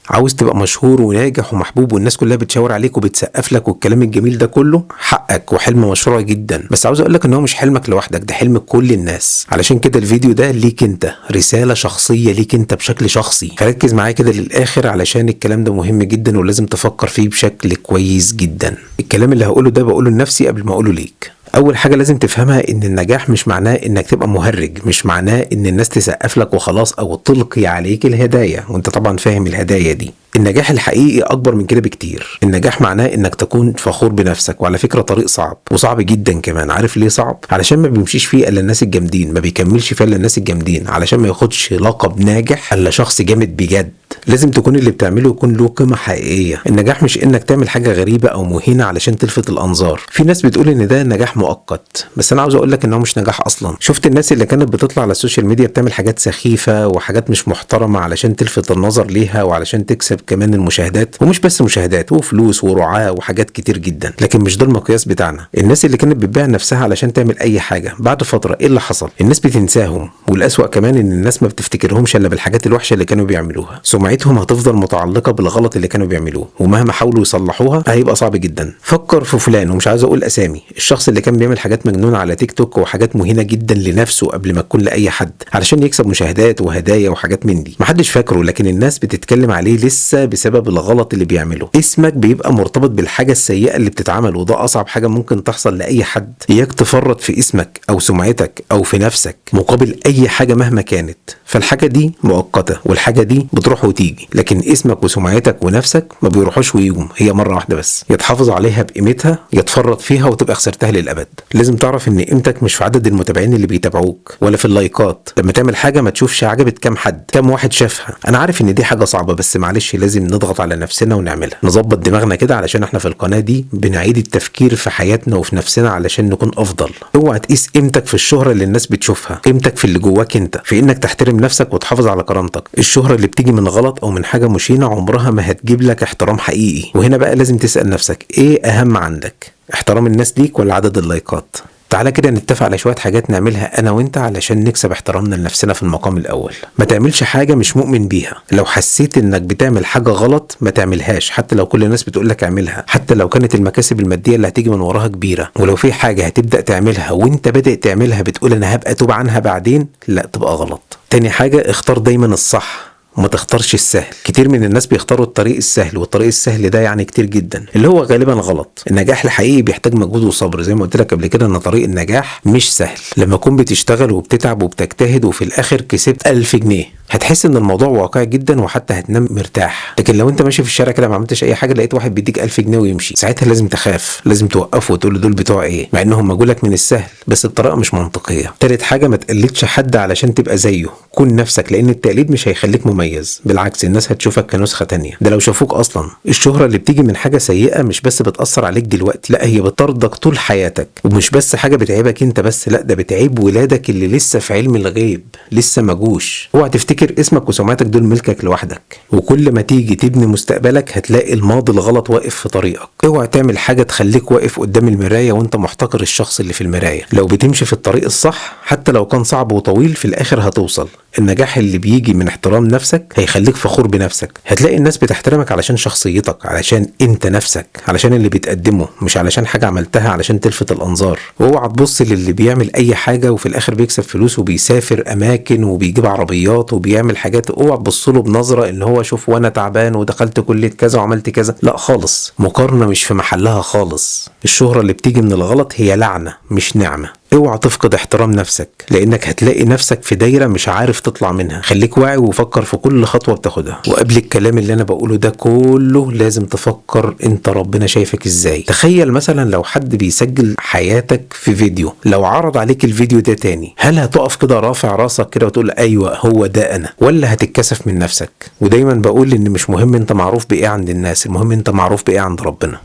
عاوز تبقى مشهور وناجح ومحبوب والناس كلها بتشاور عليك وبتسقف لك والكلام الجميل ده كله، حقك وحلم مشروع جدا. بس عاوز اقول لك ان هو مش حلمك لوحدك، ده حلم كل الناس. علشان كده الفيديو ده ليك انت، رسالة شخصية ليك انت بشكل شخصي. فركز معايا كده للاخر علشان الكلام ده مهم جدا ولازم تفكر فيه بشكل كويس جدا. الكلام اللي هقوله ده بقوله لنفسي قبل ما اقوله ليك. اول حاجة لازم تفهمها ان النجاح مش معناه انك تبقى مهرج، مش معناه ان الناس تسقف لك وخلاص او تلقي عليك الهدايا، وانت طبعا فاهم الهدايا دي. النجاح الحقيقي اكبر من كده بكتير. النجاح معناه انك تكون فخور بنفسك. وعلى فكرة طريق صعب وصعب جدا كمان. عارف ليه صعب؟ علشان ما بيمشيش فيه الا الناس الجامدين، ما بيكملش فيه الا الناس الجامدين، علشان ما ياخدش لقب ناجح الا شخص جامد بجد. لازم تكون اللي بتعمله يكون له قيمة حقيقية. النجاح مش انك تعمل حاجة غريبة او مهينة علشان تلفت الانظار. في ناس بتقول ان ده نجاح مؤقت، بس انا عاوز اقول لك ان هو مش نجاح اصلا. شفت الناس اللي كانت بتطلع على ال social media بتعمل حاجات سخيفة وحاجات مش محترمة علشان تلفت النظر ليها وعلشان تكسب كمان المشاهدات، ومش بس مشاهدات وفلوس ورعاة وحاجات كتير جدا، لكن مش ده المقياس بتاعنا. الناس اللي كانت بتبيع نفسها علشان تعمل اي حاجة، بعد فترة ايه اللي حصل؟ الناس بتنساهم، والأسوأ كمان ان الناس ما بتفتكرهمش الا بالحاجات الوحشة اللي كانوا بيعملوها. سمعتهم هتفضل متعلقة بالغلط اللي كانوا بيعملوه، ومهما حاولوا يصلحوها هيبقى صعب جدا. فكر في فلان، ومش عايز اقول اسامي، الشخص اللي كان بيعمل حاجات مجنونة على تيك توك وحاجات مهينة جدا لنفسه قبل ما تكون لأي حد علشان يكسب مشاهدات وهدايا وحاجات من دي. محدش فاكره، لكن الناس بتتكلم عليه لسه بسبب الغلط اللي بيعمله. اسمك بيبقى مرتبط بالحاجة السيئة اللي بتتعمل، وده أصعب حاجة ممكن تحصل لأي حد. إياك تفرط في اسمك أو سمعتك أو في نفسك مقابل أي حاجة مهما كانت. فالحاجة دي مؤقتة والحاجة دي بتروح وتيجي، لكن اسمك وسمعتك ونفسك ما بيروحوش ويجوا، هي مرة واحدة بس. يا تحافظ عليها بقيمتها يا تفرط فيها وتبقى خسرتها للأبد. لازم تعرف إن قيمتك مش في عدد المتابعين اللي بيتابعوك ولا في اللايكات. لما تعمل حاجة ما تشوفش عجبت كام حد، كام واحد شافها. أنا عارف إن دي حاجة صعبة، بس معلش لازم نضغط على نفسنا ونعملها، نظبط دماغنا كده، علشان احنا في القناة دي بنعيد التفكير في حياتنا وفي نفسنا علشان نكون أفضل. اوعى تقيس قيمتك في الشهرة اللي الناس بتشوفها، قيمتك في اللي جواك انت، في انك تحترم نفسك وتحافظ على كرامتك. الشهرة اللي بتيجي من غلط او من حاجة مشينة عمرها ما هتجيب لك احترام حقيقي. وهنا بقى لازم تسأل نفسك ايه اهم عندك، احترام الناس ليك ولا عدد اللايكات؟ تعالى كده نتفق على شوية حاجات نعملها أنا وأنت علشان نكسب احترامنا لنفسنا في المقام الأول. ما تعملش حاجة مش مؤمن بيها. لو حسيت إنك بتعمل حاجة غلط ما تعملهاش، حتى لو كل الناس بتقولك اعملها، حتى لو كانت المكاسب المادية اللي هتيجي من وراها كبيرة. ولو في حاجة هتبدأ تعملها وأنت بادئ تعملها بتقول أنا هبقى توب عنها بعدين، لا تبقى غلط. تاني حاجة، اختار دايما الصح وما تختارش السهل. كتير من الناس بيختاروا الطريق السهل، والطريق السهل ده يعني كتير جدا اللي هو غالبا غلط. النجاح الحقيقي بيحتاج مجهود وصبر، زي ما قلت لك قبل كده ان طريق النجاح مش سهل. لما تكون بتشتغل وبتتعب وبتجتهد وفي الاخر كسبت 1000 جنيه، هتحس ان الموضوع واقعي جدا وحتى هتنام مرتاح. لكن لو انت ماشي في الشارع كده ما عملتش اي حاجة، لقيت واحد بيديك 1000 جنيه ويمشي، ساعتها لازم تخاف، لازم توقفه وتقول له دول بتوع ايه، مع انهم مجولك من السهل، بس الطريقة مش منطقية. تالت حاجة، ما تقلدش حد علشان تبقى زيه، كون نفسك، لان التقليد مش هيخليك مميز، بالعكس الناس هتشوفك كنسخه تانية، ده لو شافوك اصلا. الشهرة اللي بتيجي من حاجة سيئه مش بس بتاثر عليك دلوقتي، لا هي بتطردك طول حياتك، ومش بس حاجة بتعيبك انت بس، لا ده بتعيب ولادك اللي لسه في علم الغيب، لسه ما جوش. اوعى تفتكر اسمك وسمعتك دول ملكك لوحدك، وكل ما تيجي تبني مستقبلك هتلاقي الماضي الغلط واقف في طريقك. اوعى تعمل حاجة تخليك واقف قدام المراية وانت محتقر الشخص اللي في المراية. لو بتمشي في الطريق الصح حتى لو كان صعب وطويل في الاخر هتوصل. النجاح اللي بيجي من احترام نفسك هيخليك فخور بنفسك. هتلاقي الناس بتحترمك علشان شخصيتك، علشان انت نفسك، علشان اللي بتقدمه، مش علشان حاجة عملتها علشان تلفت الانظار. واوعى تبص للي بيعمل اي حاجة وفي الاخر بيكسب فلوس وبيسافر اماكن وبيجيب عربيات وبيعمل حاجات، اوعى تبص له بنظره ان هو شوف وانا تعبان ودخلت كليه كذا وعملت كذا، لا خالص، مقارنة مش في محلها خالص. الشهرة اللي بتيجي من الغلط هي لعنه مش نعمه. اوعى تفقد احترام نفسك، لانك هتلاقي نفسك في دايرة مش عارف تطلع منها. خليك واعي وفكر في كل خطوة بتاخدها. وقبل الكلام اللي انا بقوله ده كله لازم تفكر انت ربنا شايفك ازاي. تخيل مثلا لو حد بيسجل حياتك في فيديو، لو عرض عليك الفيديو ده تاني، هل هتقف كده رافع راسك كده وتقول ايوه هو ده انا، ولا هتتكسف من نفسك؟ ودايما بقول ان مش مهم انت معروف بايه عند الناس، المهم انت معروف بايه عند ربنا.